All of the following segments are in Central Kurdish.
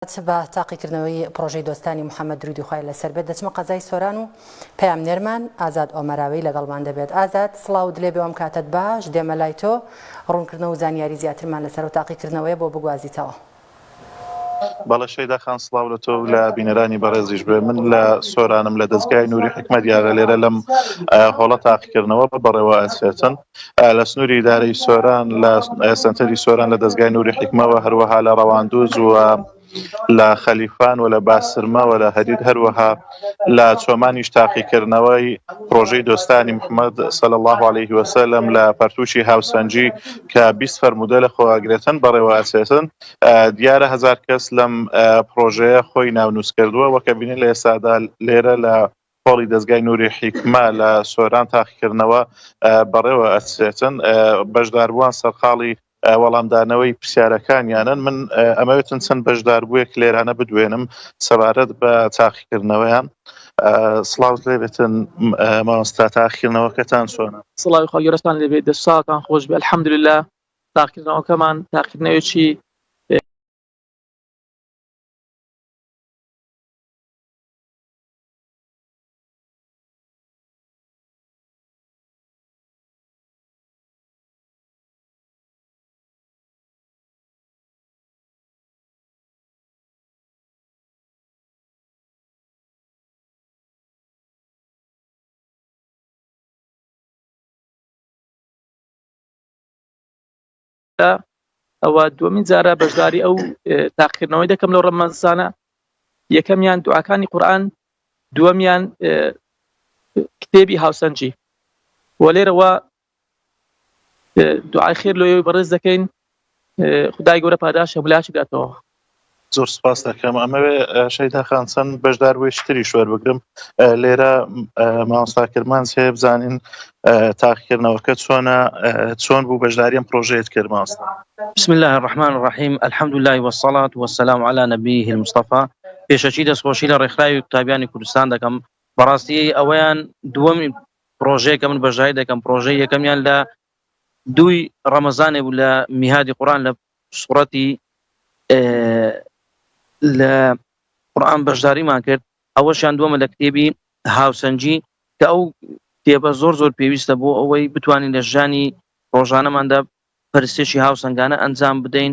بە تاقیکردنەوەی پڕۆژەی دۆستانی محەمەد درودی خوای لەسەر بێت دەچمە قەزای سۆران و پەیامنێرمان ئازاد ئۆمەراوی لەگەڵمان دەبێت ئازاد سڵاوت لێبێ ئەم کاتەت باش دێمە لای تۆ ڕوونکردنەوە و زانیاری زیاترمان لەسەر ئەو تاقیکردنەوەیە بۆ بگوازیتەوە. بەڵێ شەیدا خان سڵاو لە تۆ و لە بینەرانی بەڕێزیش بێ من لە سۆرانم لە دەستگای نوری حکمەت دیارە لێرە لەم هۆڵە تاقیکردنەوە بەڕێوە ئەچێتن لە سنووری ئیدارەی سۆران لە سنتەری سۆران لە دەستگای نوری حیکمەوە هەروەها لە ڕەواندوز و لە خەلیفان و لە باسرمە و لە هەدید هەروەها لە چۆمانیش تاقیکردنەوەی پرۆژەی دۆستانی محمد صلی الله علیه وسلم لە پەرتوکی هاوسەنگی کە 20 فەرموودە لە خۆئاگرێتن بەڕێوە ئەچێتن دیارە هەزار کەس لەم پرۆژەیە خۆی ناونووس کردووە وەکە بینین لە ئێستادا لێرە لە هۆڵی دەزگای نوری حیکمە لە سۆران تاقیکردنەوە بەڕێوە ئەچێتن بەشداربووان سەرقاڵی وەڵامدانەوەی پرسیارەکانیانن من ئەمەوێتن چەند بەشداربوویەک لێرانە بدوێنم سەبارەت بە تاقیکردنەوەیان سڵاوت لێبێتن مامۆستا تاقیکردنەوەکەتان چۆنە؟ سڵاوی خوای گەورەتان لێبێت دەست ساغتان خۆش بێ الحمدللە تاقیکردنەوەکەمان تاقیکردنەوەیەکی ئەوە دووەمین جارە بەشداری ئەو تاقیکردنەوەی دەکەم لەو ڕەمەزانە یەکەمیان دوعاکانی قورئان دووەمیان کتێبی هاوسەنگی و لێرەوە دوعای خێر لۆیەوەی بەڕێز دەکەین خدای گەورە پاداش هەموولاکی بداتەوە. زۆر سپاس دەکەم ئەمەوێ شەیدا خان چەند بەشداربوویەکی تریش وەربگرم لێرە مامۆستا کرمانج هەیە بزانین تاقیکردنەوەکە چۆنە چۆن بوو بەشداری ئەم پرۆژەیەت کرد مامۆستا؟ بسم الله الرحمن الرحیم الحمد لله والصلاة والسلام على نبیه المصطفى پێشەکی دەستخۆشی لە ڕێکخراوی قوتابیانی کوردستان دەکەم بەڕاستی ئەوەیان دووەم پرۆژەیە کە من بەشداری دەکەم پرۆژەی یەکەمیان لە دووی ڕەمەزانێ بوو لە میهادی قورآن لە سوڕەتی لە قورآن بەشداریمان کرد ئەوەشیان دووەمە لە کتێبی هاوسەنگی کە ئەو کتێبە زۆر زۆر پێویستە بۆ ئەوەی بتوانین لە ژیانی ڕۆژانەماندا پەرستێکی هاوسەنگانە ئەنجام بدەین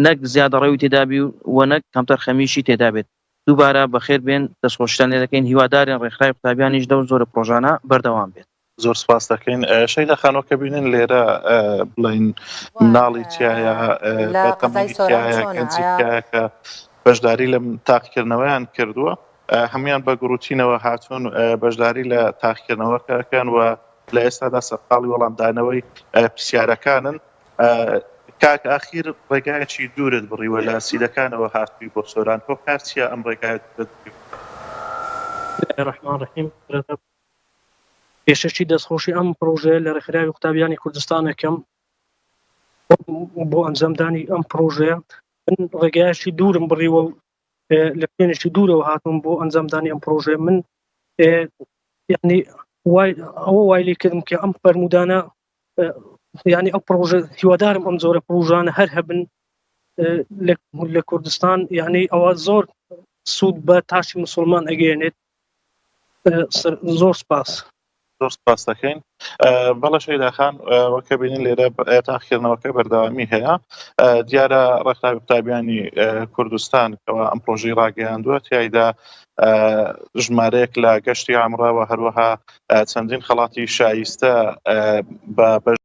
نەک زیادەڕەوی تێدابی و نەک کەمتەرخەمیشی تێدابێت دووبارە بەخێر بێن دەستخۆشیتان لێ دەکەین هیوادارین ڕێکخراوی قوتابیانیش لەو جۆرە پڕۆژانە بەردەوام بێت. زۆر سپاس دەکەین شەیدا خان وەکە بینن لێرە بڵین مناڵی تایە لە قەزای سۆران چۆنە گەنجی تایە کە بەشداری لەم تاقیکردنەوەیان کردووە هەمویان بە گوڕوتینەوە هاتوون بەشداری لە تاقیکردنەوەکەکەن و لە ئێستادا سەرقاڵی وەڵامدانەوەی پرسیارەکانن کاک ئاخیر ڕێگایەکی دوورت بڕیوە لە سیدەکانەوە هاتووی بۆ سۆران هۆکار چیە ئەم ڕێگایە دوورەت بڕیوە؟ بسم اللە الرحمن الرحیم سەرەتا پێشەکی دەستخۆشی ئەم پڕۆژەیە لە ڕێکخراوی قوتابیانی کوردستان ئەکەم بۆ ئەنجامدانی ئەم پڕۆژەیە من ڕێگایەکی دوورم بڕیوە و لە شوێنێکی دوورەوە هاتووم بۆ ئەنجامدانی ئەم پڕۆژەیە من یعنی وای ئەوە وای لێ کردم کە ئەم فەرمودانە یعنی ئەو پڕۆژە هیوادارم ئەم جۆرە پڕۆژانە هەر هەبن لە کوردستان یعنی ئەوە زۆر سوود بە تاشی مسلمان ئەگەیەنێت زۆر سپاس. زۆر سپاس دەکەین بەڵێ شەیدا خان وەکە بینین لێرە تاقیکردنەوەکە بەردەوامی هەیە دیارە ڕێکخراوی قوتابیانی کوردستان کەوا ئەم پرۆژەی ڕاگەیاندووە تیایدا ژمارەیەک لە گەشتی ئامڕەوە هەروەها چەندین خەڵاتی شایستە بە بەش.